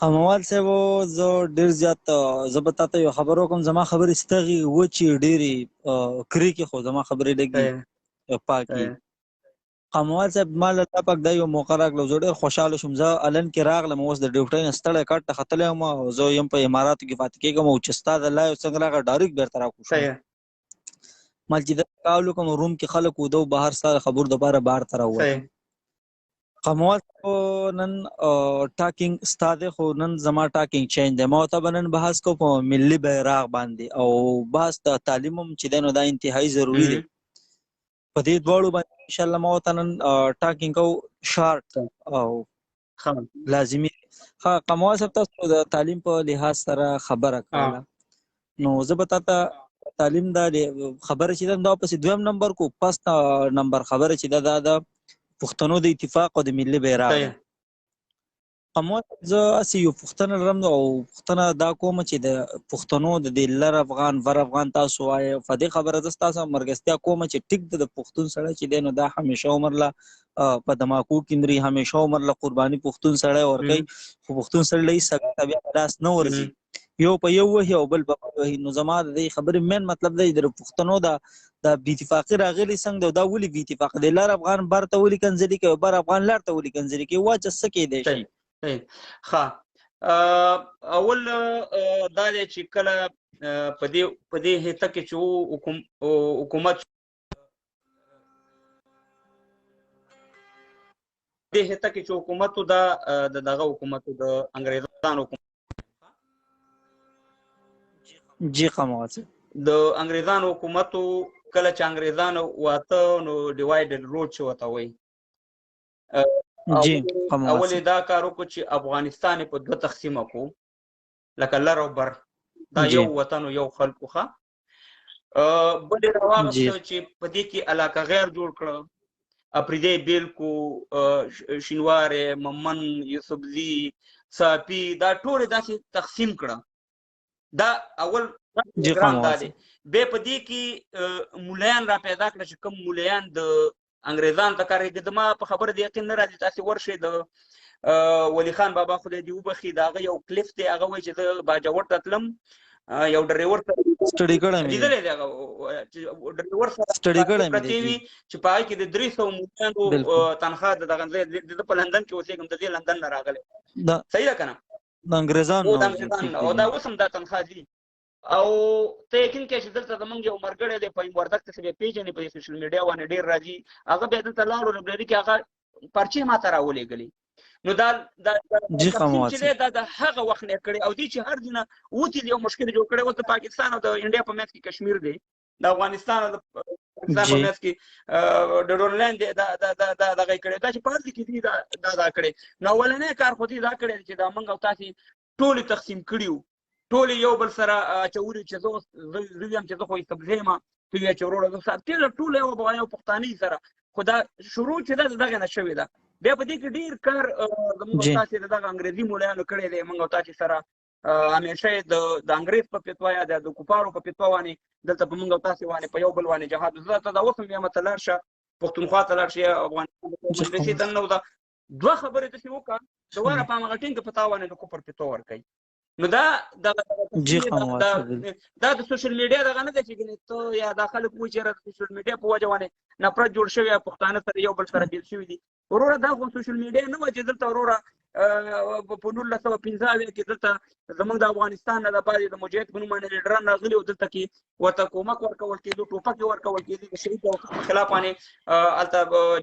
قموال صاحب، زه ډیر زیات، زه به تاته یو خبر وکم. زما خبرې ستغي وچې ډېرې کریکې، خو زما خبرې لږې پاکي. قموال صاحب، ما له الله پاک دا یو موقع راکړه، زه ډېر خوشحاله شوم. زه الن کې راغلم، اوس د ډیوټۍ نه ستړی کټ ته ختلی یم او زه یم په اماراتو کې پاتې کېږم، او چې ستا د لایو څنګه راغی، ډایرکټ بېرته راکوز شوم. مال چې د کال وکم، روم کې خلک وده او بهر ستا د خبرو دپاره بهر ته راووتم. قموال، نن ټاکینګ ستا دی، خو نن زما ټاکینګ چینج دی. ما ته به نن بحث کو په ملي بیرغ باندې او بحث د تعلیم هم چې دی، نو دا انتهایی ضروري دی. په دې دواړو باندې ان شاء الله ما ته نن ټاکینګ کو شارټ او لازمي. ها قموال صاحب، تاسو د تعلیم په لحاظ سره خبره کوله، نو زه به تاته تعلیم دا خبره چې دا پسې دویم نمبر کو، پس نمبر خبره چې دا د پښتنو د اتفاق او د ملي بیرغ. اما زه هسې یو پوښتنه لرم او پوښتنه دا کوم چې د پښتنو د دې لر افغان ور افغان تاسو وایې، په دې خبره زه ستاسو مرګستیا کوم چې ټیک د پښتون سړی چې دی، نو دا همیشه عمر له په دماکو کې مري، همیشه عمر له قرباني پښتون سړی ورکوي، خو پښتون سړی له هېڅ بیا لاس نه ورځي، یو په یو وهي او بل په بل وهي. نو زما د دې خبرې مین مطلب دی، د پښتنو دا د بې اتفاقي راغلي څنګه ده؟ دا ولې بې اتفاق دی؟ لر افغان بر ته ولې کنځلې کوي، بر افغان لر ته ولې کنځلې کوي؟ واچه څه کېدای شي؟ ښه، اول دا دی چې کله په دې هیته کې چې حکومت دې هیته کې چې حکومت دا د دغه حکومت، د انګریزانو حکومت. جی قموال. د انګریزانو حکومت، کله چې انګریزانو واته، نو divided rule چې وته وایي. جی. اول دا کار وکړو چې افغانستان په دوه تقسیمه کو، لکه لر او بر، دا یو وطن او یو خلکو. ښه، بل راوغسته چې په دې کې علاقه غیر جوړ کړه، اپریدی بیل کو، شینواره، ممن، یوسفزي، ساپي، دا ټول داسې تقسیم کړه. دا اول ګرام دا دی. به په دې کې مولایان را پیدا کړه چې کوم مولایان د انګریزان ته کار کوي. ما په خبره دی یقین نه راځي، تاسو ورشئ د ولی خان بابا، خدای دې وبخښي، دا هغه یو کلیف دی. هغه وایي چې زه باجوړ ته تلم، یو ډرایور ته ستړي کړم لیدلی دی، هغه ډرایور سره ستړي کړم پرتې وي چې په هغه کې د 300 مولایانو تنخواه د دغه ځای. زه په لندن کې اوسېږم، د دې لندن نه راغلی، صحیح ده که نه؟ د انګریزانو. د انګریزانو، او دا اوس هم دا تنخواه دي. او ته یقین کې چې دلته زمونږ یو مرګړی دی، په وردګ ته به پیژنې، په سوشل میډیا باندې ډیر راځي. هغه بیا دلته لاړو لایبرېري کې، هغه پرچې ما ته راولېږلې. نو دا چې دا د هغه وخت نه کړی او دی چې هر دینه وتی یو مشکل جوړ کړی. اوس د پاکستان او د انډیا په منځ کې کشمیر دی، د افغانستان او د پاکستان په منځ کې د ډورلند دی. دا دغه کړی، دا چې په هر ځای کې دی دا کړی. نو اولنې کار خو دې دا کړی چې دا موږ او تاسې ټول تقسیم کړیو، ټول یو بل سره اچولي چې زه وایم چې زه خو یوسفزی یم، ته وایې چې وروره زه ساتي، ټول یو یو پښتانه سره. خو دا شروع چې ده دغه نه شوې ده. بیا په دې کې ډیر کار زموږ تاسې دغه انګریزي مولایانو کړی دی. موږ تاسې سره همیشه د انګریز په فتوا یا د کفارو په فتوا باندې دلته په موږ تاسې باندې په یو بل باندې جهاد. زه ته دا اوس هم وایم، ته لاړ شه پښتونخوا ته لاړ شه، افغانستان ته ننوځه، دوه خبرې داسې وکړه، دواره په هماغه ټینګه په تا باندې د کفر فتوا ورکوي. نو دا د سوشل میډیا دغه نه ده چې ګنې ته یا دا خلک وایي چې د سوشل میډیا په وجه باندې نفرت جوړ شوی، پښتانه سره یو بل سره بېل شوي دي. وروره، دا خو سوشل میډیا نه وه چې دلته وروره په 1975 کې دلته زمونږ د افغانستان نه د بعضې د مجاهد په نوم باندې لیډران راغلي او دلته کې ورته کومک ورکول کېدو، ټوپکې ورکول کېدې، د شریف په خلاف باندې هلته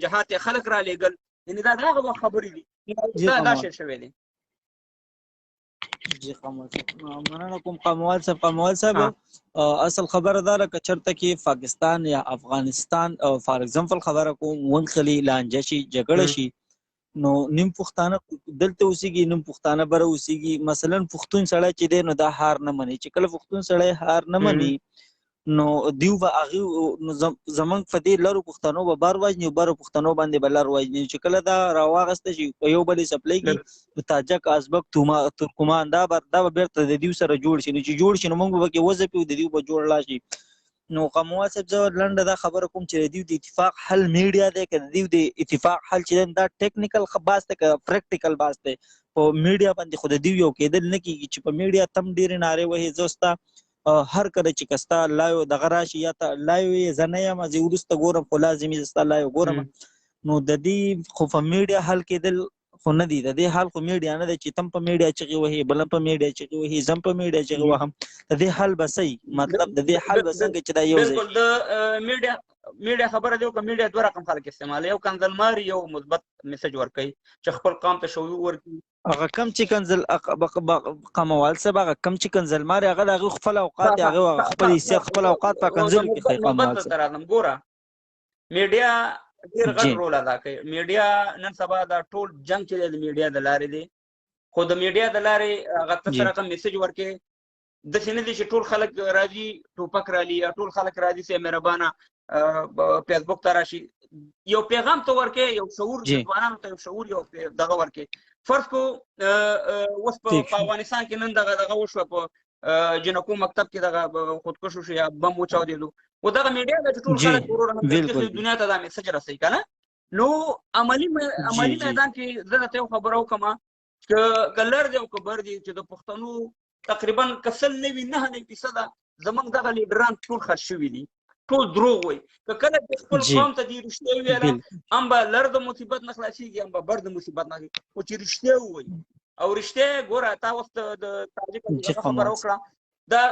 جهاد ته خلک رالیږل. یعنې دا د هغه وخت خبرې دي، دا شی شوی دی. جی قموال صاحب، مننه کوم قموال صاحب. قموال صاحب، اصل خبره دا ده که چرته کې پاکستان یا افغانستان او فار ایگزامپل خبره کوم ونخلي، لانجه شي، جګړه شي، نو نیم پښتانه دلته اوسېږي، نیم پښتانه بره اوسېږي. مثلا پښتون سړی چې دی، نو دا هار نه مني. چې کله پښتون سړی هار نه مني، نو دیو به هغه نو زمونږ په دې لرو پښتنو به بار وژني او برو پښتنو باندې به لر وژني. چې کله دا راواغسته شي، په یو بلې سپلۍ کې تاجک، ازبک، توما، ترکمان، دا به بیرته د دیو سره جوړ شي. نو چې جوړ شي، نو موږ به پکې وځپي او د دیو به جوړ لا شي. نو قموال صاحب، زه لنډه دا خبره کوم چې د دیو د اتفاق حل میډیا دی که د دیو د اتفاق حل چې دا ټیکنیکل بحث دی که پریکټیکل بحث دی؟ په میډیا باندې خو د دیو یو کېدل نه کیږي چې په میډیا تم ډېرې نارې وهې. زه ستا هر کله چې کستا لایو دغه راشي یا ته لایو یې زه نه یم، زه وروسته ګورم، خو لازمي زه ستا لایو ګورم. نو د دې خو په میډیا حل کېدل خو نه دی، د دې حال خو میډیا نه دی چې تم په میډیا چغې وهې، بل په میډیا چغې وهي، زم په میډیا چغې وهم. د دې حل به څه مطلب د دې حل به څنګه چې دا یو ځای؟ بالکل، د میډیا خبره دی که میډیا دوه رقم خلک استعمال، یو کنځلمار، یو مثبت میسج ورکوي چې خپل قام ته شعور ورکړي. هغه کم چې کنزل قموال صاحب، هغه کم چې کنزل مار، هغه د هغه خپل اوقات، هغه خپل حیثیت، خپل اوقات په کنزل کې خی. قموال صاحب ګوره، میډیا ډیر غټ رول ادا کوي. میډیا نن سبا دا ټول جنگ چې د میډیا د لارې دی، خو د میډیا د لارې هغه ته سره کوم میسج ورکې داسې نه دي چې ټول خلک راځي ټوپک رالي یا ټول خلک راځي چې مهربانه فیسبوک ته راشي. یو پیغام ته ورکې، یو شعور ځوانانو ته، یو شعور، یو دغه ورکې. فرض کو اوس په افغانستان کې نن دغه دغه وشو، په جنکو مکتب کې دغه خودکش وشو یا بم وچاودېدو، و دغه میډیا ده چې ټول خلک ورور هم دنیا ته دا میسج رسوي که نه. نو عملی میدان کې زه درته یو خبره وکړم که لر دی او که بر دی، چې د پښتنو تقریبا که 99.9% زمونږ دغه لیډران ټول خرڅ شوي دي، ټول دروغ وایي. که کله چې خپل قوم ته دې رښتیا وویله، هم به لر د مصیبت نه خلاصېږي، هم به بر د مصیبت نه خلاصېږي. خو چې رښتیا ووایي او رښتیا ګوره، تا اوس د تاجک خبره وکړه، دا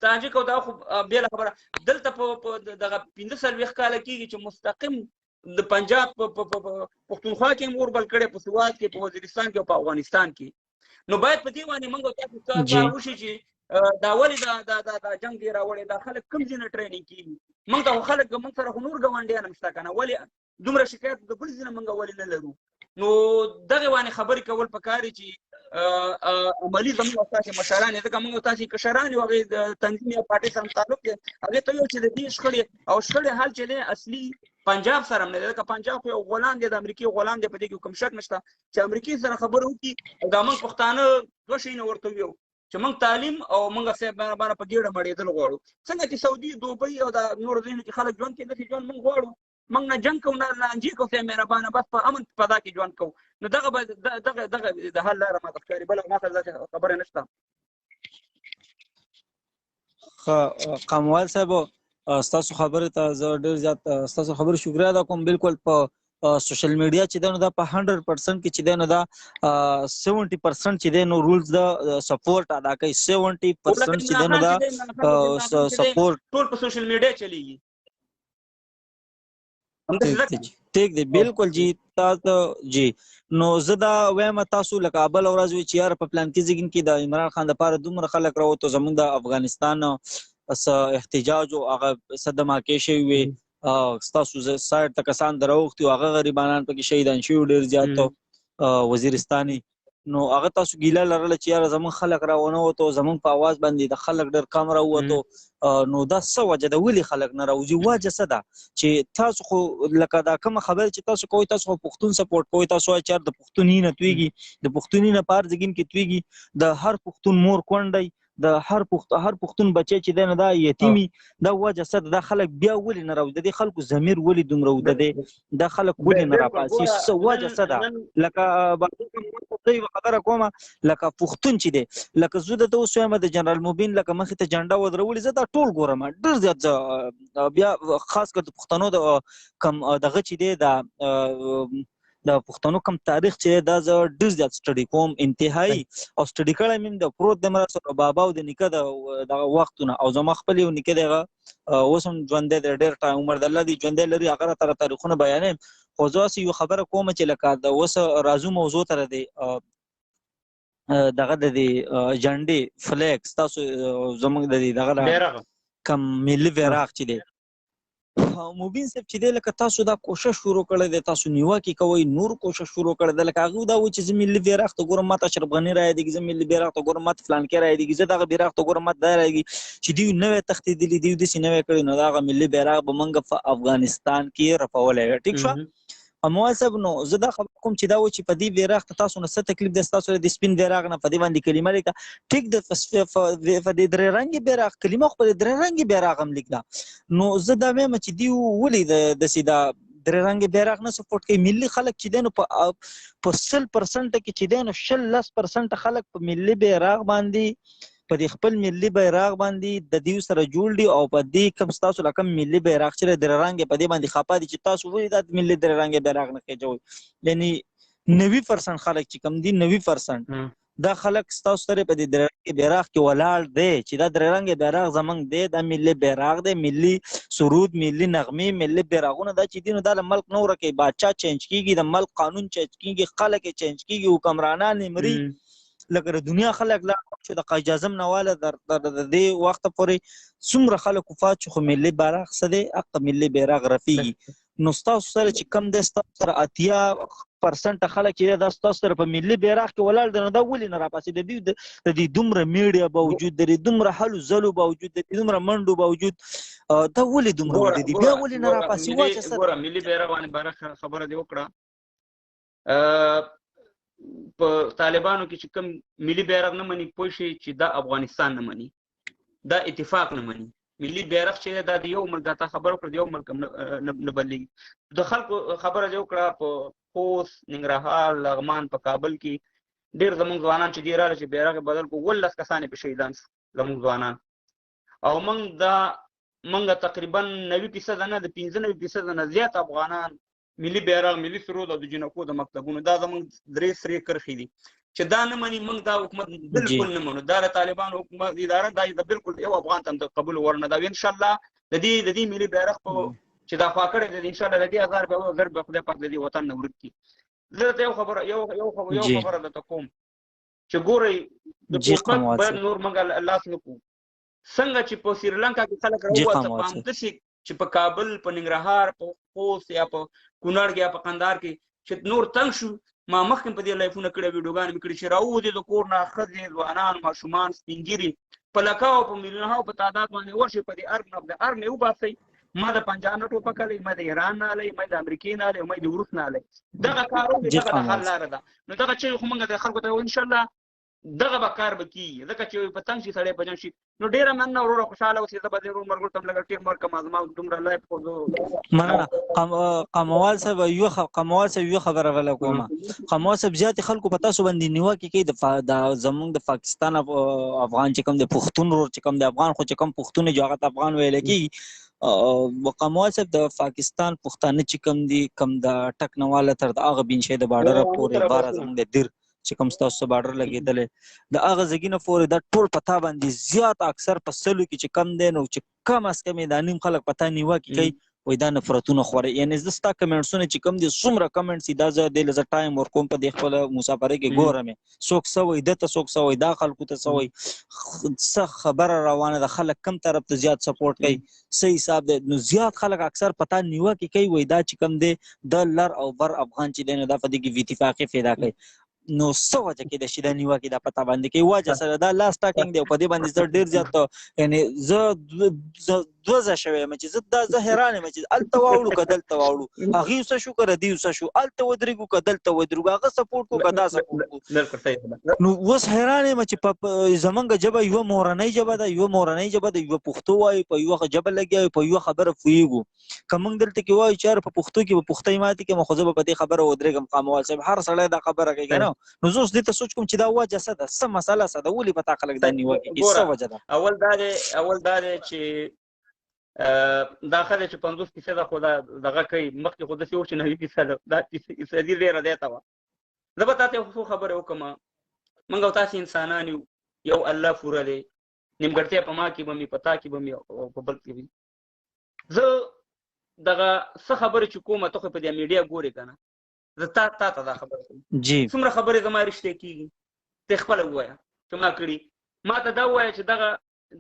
تاجک او دا خو بېله خبره. دلته په دغه 45 کاله کېږي چې مستقیم د پنجاب په پښتونخوا کې هم اور بل کړی، په سوات کې، په وزیرستان کې او په افغانستان کې. نو باید په دې باندې موږ تاسو کار وشي چې دا ولې دا دا دا دا جنګ دی راوړی، دا خلک کوم ځای نه ټریننګ کېږي؟ موږ ته خو خلک، موږ سره خو نور ګاونډیان هم شته که نه، ولې دومره شکایت د بل ځای نه موږ ولې نه لرو؟ نو دغې باندې خبرې کول پکار دي چې عملي زموږ او تاسې مشران، ځکه موږ او تاسې کشران یو، هغې د تنظیم یا پارټۍ سره تعلق دی، هغې ته ویل چې د دې شخړې او شخړې حل چې دی اصلي پنجاب سره هم نه دی، ځکه پنجاب خو یو غلام دی، د امریکې غلام دی، په دې کې کوم شک نشته چې امریکې سره خبرې وکړي. او دا موږ پښتانه دوه شیونه ورته ویو چې موږ تعلیم او موږ صاحب باندې په ګېډه مړېدل غواړو، څنګه چې سعودي، دوبۍ او دا نورو ځایونو کې خلک ژوند کوي، داسې ژوند موږ غواړو. موږ نه جنګ کوو، نه لانجې کوو، صاحب مهربانه، بس په امن فضا کې ژوند کوو. نو دغه به دغه دغه د حل لاره ماته ښکاري، بله ما سره داسې خبره نشته. ښه قاموال صاحب، ستاسو خبرې ته زه ډېر زیات ستاسو خبرې شکریه ادا کوم. بالکل په سوشل میډیا چې دی نو دا په 100% کې چې دی نو دا 70% چې دی نو رولز د سپورټ ادا کوي، 70% چې دی نو دا سپورټ ټول په سوشل میډیا چلیږي. ټیک دی، بالکل جی، تاسو جی. نو زه دا وایم تاسو لکه بل ورځ وی چې یار په پلان کې ځګین کې د عمران خان د پاره دومره خلک راوته، زمونږ د افغانستان احتجاج او هغه صدمه کې شوی وي، ستاسو سایډ ته کسان دروغتي او هغه غریبانان پکې شهیدان شوي ډېر زیات وزیرستاني. نو هغه تاسو ګیله لرله چې یاره زمونږ خلک راونه وتو، زمونږ په اواز باندې د خلک ډېر کم راووتو، نو دا څه وجه ده، ولې خلک نه راوځي؟ وجه څه ده چې تاسو خو لکه دا کومه خبره چې تاسو کوئ، تاسو خو پښتون سپورټ کوئ، تاسو وایئ چې د پښتون نه تویږي، د پښتون نه په هر ځګین کې تویږي، د هر پښتون مور کونډی، د هر پښتون بچی چې دی نو دا یتیمي، دا وجه څه ده؟ دا خلک بیا ولې نه راوځي؟ د دې خلکو ضمیر ولې دومره اوده دی؟ دا خلک ولې نه راپاڅي؟ څه وجه څه ده؟ لکه زه یوه خبره کومه، لکه پښتون چې دی، لکه زه درته اوس وایم د جنرال مبین لکه مخې ته جنډه ودرولې، زه دا ټول ګورم ډېر زیات، زه بیا خاص کر د پښتنو د کم دغه چې دی د پښتنو کم تاریخ چې دا زه ډېر زیات سټډي کوم، انتهایی او سټډي کړی مې د پروت د مرا سره بابا او د نیکه د دغه وختونه، او زما خپل یو نیکه دی هغه اوس هم ژوندی دی، ډېر ټایم عمر د الله دی ژوندی لري، هغه راته تاریخونه بیانوي. خو زه هسې یو خبره کوم چې لکه د اوس راځو موضوع ته دی دغه د دې جنډې فلیګ ستاسو زموږ د دې دغه کم ملي بیرغ چې دی مبین صاحب چې دی، لکه تاسو دا کوشش شروع کړی دی، تاسو نیوکې کوئ، نور کوشش شروع کړی دی، لکه هغه دا وایي چې زه ملي بیرغ ته ګورم ماته اشرف غني رایادېږي، زه ملي بیرغ ته ګورم ماته فلانکی رایادېږي، زه دغه بیرغ ته ګورم ماته دا رایادېږي چې دوی نوی تښتېدلي، دوی داسې نوی کړی، نو دغه ملي بیرغ به موږ په افغانستان کې رپولی وی. ټیک شوه اموال صاحب؟ نو زه دا خبره کوم چې دا و چې په دې بیرغ ته تاسو نه څه تکلیف دی، ستاسو د سپین بیرغ نه په دې باندې کلمه لیکه، ټیک ده، په دې درې رنګي بیرغ کلمه خو په دې درې رنګي بیرغ هم لیکله. نو زه دا وایم چې دی ولې داسې دا درې رنګ بیرغ نه سپورټ کوي. ملي خلک چې دی نو په 100% کې چې دی نو 20 10% خلک په ملي بیرغ باندې، په دې خپل ملي بیرغ باندې د دیو سره جوړ دي، او په دې کم تاسو لکه ملي بیرغ چې درې رنګ په دې باندې خپه دي چې تاسو ولې دا ملي درې رنګ بیرغ نه خېجوي. یعنی 90% خلک چې کم دي، 90% دا خلک ستاسو سره په دې درې رنګ بیرغ کې ولاړ دی چې دا درې رنګ بیرغ زمونږ دی، دا ملي بیرغ دی، ملي سرود، ملي نغمې، ملي بیرغونه دا چې دي نو دا له ملک نه ورکوي. باچا چینج کېږي، د ملک قانون چینج کېږي، خلک یې چینج کېږي، حکمرانان یې مري، لکه د دنیا خلک لاړ شو، د قائد اعظم نه واله در د دې وخته پورې څومره خلک وفات شو، خو ملي بیرغ څه دی، حق ملي بیرغ رفیږي. نو ستاسو سره چې کم دی، ستاسو سره 80% خلک چې دا ستاسو سره په ملي بیرغ کې ولاړ دي، نو دا ولې نه راپاڅي؟ د دې دومره میډیا باوجود، د دې دومره هلو ځلو باوجود، د دې دومره منډو باوجود، دا ولې دومره وده دي؟ بیا ولې نه راپاڅي؟ واچه سره ګوره، ملي بیرغ باندې باره خبره دې وکړه. په طالبانو کې چې کوم ملي بیرغ نه مني، پوه شي چې دا افغانستان نه مني، دا اتفاق نه مني. ملي بیرغ چې دا د یو ملک، دا خبره وکړه، د یو ملک نه بدلېږي. د خلکو خبره دې وکړه، په خوست، ننګرهار، لغمان، په کابل کې ډېر زموږ ځوانان چې دي راغله چې بیرغ یې بدل کړو، 17 کسان یې په شهیدان شو زموږ ځوانان. او موږ تقریباً 90% نه، د 95% نه زیات افغانان ملي بیرغ، ملي سرود او د جینکو د مکتبونو، دا زموږ درې سرې کرښې دي چې دا نه مني. موږ دا حکومت بالکل نه منو، دا د طالبانو حکومت اداره دا د بالکل یو افغان ته هم د قبول وړ نه ده. ان شاء الله د دې ملي بیرغ په چې دا خوا کړی دی، ان شاء الله د دې هزار به زر به خدای پاک د دې وطن نه ورک کړي. زه درته یو خبره، یو، یو خبره، یو خبره درته کوم چې ګورئ، د ټوپک قموال باید صاحب. نور موږ لاس نه کړو. څنګه چې په سریلانکا کې خلک راووتل، قموال په صاحب. همداسې چې په کابل، په ننګرهار، په خوست یا په کونړ کې یا په قندهار کې چې نور تنګ شو، ما مخکې په دې لایفونه کړې، ویډیوګانې مې کړې چې راووځي د کور نه ښځې، ځوانان، ماشومان، سپین ږیري په لکاو، په میلیونهاو په تعداد باندې ورشي په دې ارګ نه، د ارګ نه یې وباسئ. ما د پنجاب نه ټوپک الی، ما د ایران نه الی، ما د امریکې نه الی، ما د روس نه الی. دغه کار وکړي، دغه د حل لاره ده. نو دغه چې خو موږ د خلکو ته وایو، انشاءالله دغه به کار به کېږي، ځکه چې په تنګ شي سړی په جنګ شي. نو ډېره مننه وروره، خوشحاله اوسې. زه به دې ورور ملګرو ته هم لږ ټیم ورکړم، زما دومره لایف خو زه مننه. قموال صاحب، یو قموال صاحب یو خبره ولا کوم. قموال صاحب، زیات خلکو په تاسو باندې نیوکې کوي، د زمونږ د پاکستان افغان چې کوم د پښتون ورور چې کوم د افغان، خو چې کوم پښتون دی، هغه ته افغان ویل کېږي. قموال صاحب، د پاکستان پښتانه چې کوم دي، کوم د ټک نواله تر د هغه بنشې د بارډر پورې باره زمونږ د دیر چې کوم ستاسو بارډر لګېدلی، د هغه ځګینه پورې دا ټول په تا باندې زیات اکثر په سلو کې چې کم دی، نو چې کم از کم یې دا نیم خلک په تا نیوکې کوي، وایي دا نفرتونه خوري. یعنې زه ستا کمنټسونه چې کوم دي، څومره کمنټس دي، دا زه دې له زه ټایم ورکوم په دې خپله مسافرۍ کې ګورم یې، څوک څه وایي، ده ته څوک څه وایي، دا خلکو ته څه وایي، څه خبره روانه ده، خلک کم طرف ته زیات سپورټ کوي، څه حساب دی. نو زیات خلک اکثر په تا نیوکې کوي، وایي دا چې کوم دی د لر او بر افغان چې دی، نو دا په دې کې بې اتفاقي پیدا کوي. نو څه وجه کېدای شي دا نیوکې دا په تا باندې کوي؟ وجه سره دا لاس ټاکینګ دی، او په دې باندې زه ډېر زیات، یعنې زه دوه ځای شوی یم چې زه دا، زه حیران یم چې هلته واوړو که دلته واوړو، هغې څه شو که ردیو څه شو، هلته ودرېږو که دلته ودرېږو، هغه سپورټ کړو که دا سپورټ کړو. بالکل صحیح ده. نو اوس حیران یم چې زمونږ ژبه یوه مورنۍ ژبه ده، یوه مورنۍ ژبه ده، یوه پښتو وایو، په یوه ژبه لګیا یو، په یوه خبره پوهېږو. که موږ دلته کې وایو چې یاره په پښتو کې به پښتۍ ماتې کړم، خو زه به په دې خبره ودرېږم. قاموال صاحب، هر سړی دا خبره کوي که نه؟ نو زه اوس دې ته سوچ کوم چې دا وجه څه ده، څه مسله څه ده، ولې په تا خلک دا نیوکې کوي، څه وجه ده؟ اول دا دی چې، دا ښه دی چې پنځوس فیصده خو دا دغه کوي، مخکې خو داسې و چې نوي فیصده، دا فیصدي ډېره زیاته وه. زه به تا ته یو څو خبرې وکړم. موږ او تاسې انسانان یو، یو الله پوره دی، نیمګړتیا په ما کې به مې، په تا کې به مې، او په بل کې به مې. زه دغه څه خبرې چې کوم، ته خو په دې میډیا ګورې که نه، زه تا ته دا خبره کوم. څومره خبرې زما رښتیا کېږي، ته خپله ووایه چې ما کړي. ما ته دا ووایه چې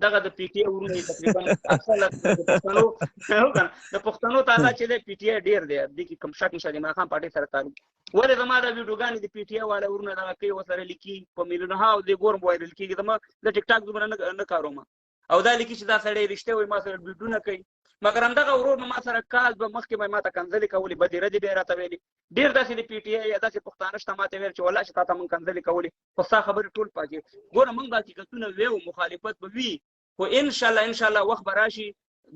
دغه د پي ټي آی ورونی تقریباً اکثر د پښتنو، هو که نه، د پښتنو تعداد چې دی پي ټي آی ډېر دی، دې کې کوم شک نشته، د عمران خان پارټۍ سره تعلق. ولې زما دا ویډیوګانې د پي ټي آی والا ورونه دغه کوي، ورسره لیکي په میلیونهاو دې ګورم وایرل کېږي. زما د ټیک ټاک دومره نه کاروم، او دا لیکي چې دا سړی رښتیا وایي، ما سره ویډیوونه کوي. مګر همدغه ورور به ما سره کال به مخکې به ما ته کنځلې کولې، بدې ردې به یې راته ویلې. ډېر داسې د پي ټي آی یا داسې پښتانه شته ما ته ویل چې والله چې تا ته موږ کنځلې کولې، خو ستا خبرې ټول پاکې. ګوره موږ به حقیقتونه ویو، مخالفت به وي، خو انشاءالله وخت به راشي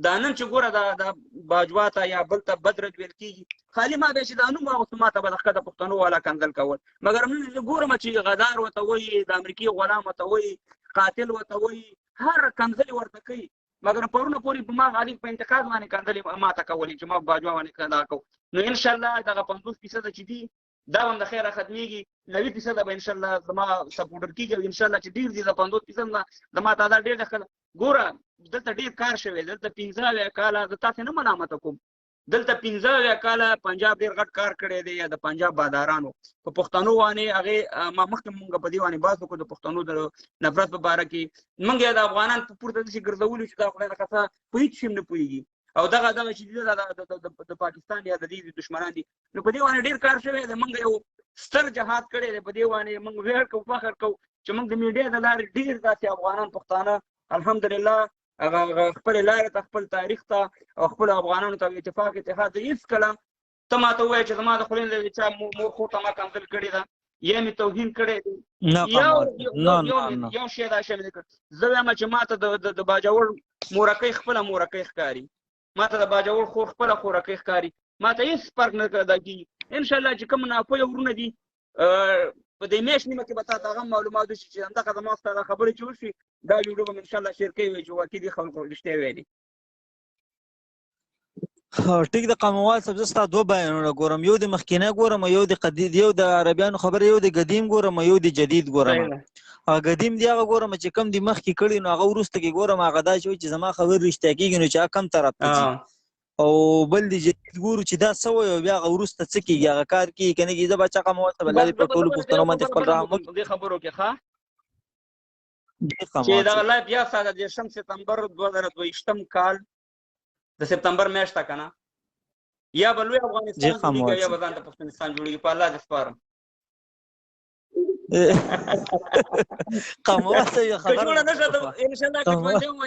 دا نن چې ګوره دا د باجوا ته یا بل ته بد رد ویل کېږي، خالي ما بیا چې دا نوم واغوستو ما ته به د ښکته پښتنو والا کنځل کول، مګر نن زه ګورم چې غدار ورته وایي، د امریکې غلام ورته وایي، قاتل ورته وایي، هر کنځلې ورته کوي. مګر پرونه پورې په ما غالب په انتقاد باندې کنځلې ما ته کولې چې ما باجوا باندې دا کو. نو انشاءالله دغه 50% چې دي دا هم د خیره ختمېږي، 90% به انشاءالله زما سپورټر کېږي، او انشاءالله چې ډېر دي د 50% نه زما تعداد ډېر دی. ګوره دلته ډېر کار شوی، دلته 75 کاله زه تاسې نه ملامته کوم، دلته 75 کاله پنجاب ډېر غټ کار کړی دی، یا د پنجاب بادارانو په پښتنو باندې هغې ما مخکې مونږ په دې باندې بحث وکړو د پښتنو د نفرت په باره کې، مونږ یې د افغانان په پورته داسې ګرځولي چې دا خدای نه خاصه په هېڅ شي هم نه پوهېږي، او دغه دغه چې دي دا د پاکستان یا د دې دښمنان دي. نو په دې باندې ډېر کار شوی دی، مونږ یو ستر جهاد کړی دی، په دې باندې مونږ ویاړ کوو، فخر کوو چې مونږ د میډیا د لارې ډېر داسې افغانان پښتانه الحمدلله هغه خپلې لارې ته، خپل تاریخ ته او خپلو افغانانو ته اتفاق اتحاد هېڅ کله ته ماته ووایه چې زما د خولې نه چا مور خور ته ما کنځل کړې ده یا مې توهین کړی دی، یو شی دا شی مې کړ. زه وایم چې ما ته د باجوړ مورکۍ خپله مورکۍ ښکاري، ما ته د باجوړ خور خپله خورکۍ ښکاري، ما ته هېڅ فرق نه ادا کېږي. انشاءالله چې کوم ناپوهه ورونه دي په دې میاشت نیمه کې به تا ته هغه معلومات وشي چې همدغه زما ستا دا خبرې چې وشي دا ویډیو به مې انشاءالله شیر کوي چې واقعي دې خلکو رښتیا ویلي. ټیک د قاموال صاحب زه ستا دوه بیانونه ګورم، یو د مخکینی ګورم، یو د قدیم، یو د عربیانو خبره، یو د قدیم ګورم، یو د جدید ګورم. هغه قدیم دی هغه ګورم چې کم دی مخکې کړي، نو هغه وروسته کې ګورم هغه دا چې زما خبر رښتیا کېږي نو چې هغه کم طرف ته ځي، او بل دی جدید ګورو چې دا څه وایي او بیا هغه وروسته څه کېږي، هغه کار کېږي که نه کېږي. زه باچا قاموال صاحب الله دې په ټولو پښتنو باندې خپل رحم وکړي. دې خبرو کې ښه چې دغه لایف بیا ساده 30 ستمبر 2022 کال د سپتمبر میاشت که نه، یا به لوی افغانستان جوړېږي یا به ځان ته پښتونستان جوړېږي. په الله دې سپارم. قاموال صاحب یو خبره جوړه نه شوه انشاءالله که ژوندی وم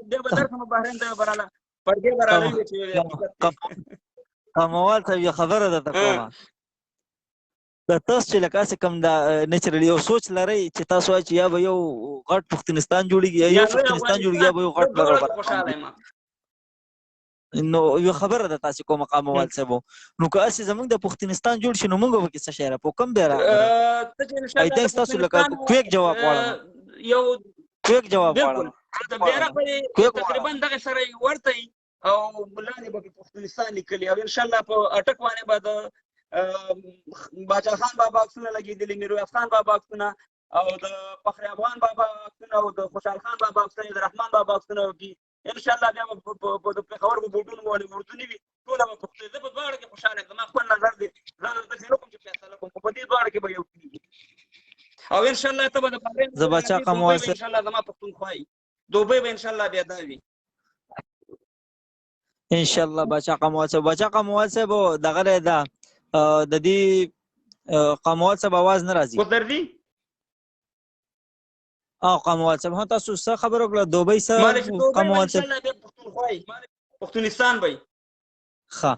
بیا به درسم بحرین ته به راله پر دې به راغلی چې قاموال صاحب یو خبره درته کومه. د تاسو چې لکه هسې کوم دا نیچرل یو سوچ لرئ چې تاسو وایئ چې یا به یو غټ پښتونستان جوړېږي یا یو پښتونستان جوړېږي یا به یو غټ خوشحاله یم. نو یو خبره ده تاسو کوم قاموال صاحب، نو که هسې زمونږ د پښتونستان جوړ شي نو مونږ به پکې څه شی راپو کوم بیا راغلی؟ آی تھنک تاسو لکه کویک جواب غواړم، یو کویک جواب غواړم. د بیرغ تقریبا دغه سره ورته او لاندې به پښتونستان لیکلي، او انشاءالله په اټک باندې به د باچا خان بابا عکسونه لګېدلي، میرویس خان بابا عکسونه، او د فخر افغان بابا عکسونه، او د خوشحال خان بابا عکسونه، د رحمان بابا عکسونه وکړي. انشاءالله بیا به د پېښور په بوټونو باندې اردو نه وي، ټوله به پښتو. زه په دواړو کې خوشحاله یم، زما خپل نظر دی، زه داسې نه کوم چې فیصله کوم، خو په دې دواړو کې به یو کېږي. او انشاءالله ته به د بحرین زه باچا قاموال صاحب انشاءالله زما پښتونخوا وي، دوبۍ به انشاءالله بیا دا وي انشاءالله. باچا قاموال صاحب، باچا قاموال صاحب دغه دی دا د دې قاموال صاحب اواز نه راځي. اوس درځي؟ او قاموال صاحب ها تاسو څه خبره وکړه؟ دوبۍ څه قاموال صاحب؟ پښتونخوا پښتونستان به. ښه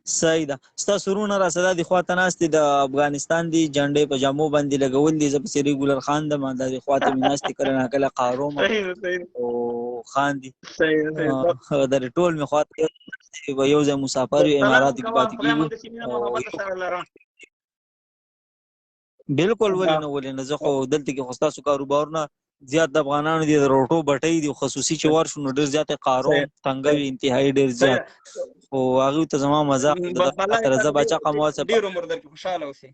صحیح ده. ستاسو وروڼه راسره دي خواته ناست دي، د افغانستان دي جنډې په جامو باندې لګول دي. زه پسې ریګولر خان دم، دا دي خواته مې ناست دي، کله ناکله قاروم او خان دي. د ټول مې خواته یو ځای مسافر یو، اماراتو کې پاتې کېږو. بالکل ولې نه، ولې نه، زه خو دلته کې خو ستاسو کاروبارونه زیات د افغانانو دي، د روټو بټۍ دي، خصوصي چې ورشو نو ډېر زیات قارو تنګوي، انتهایی ډېر زیات. خو هغوی ته زما مزاق د زه باچا قاموال صاحب ډېر عمر درکړي، خوشحاله اوسئ.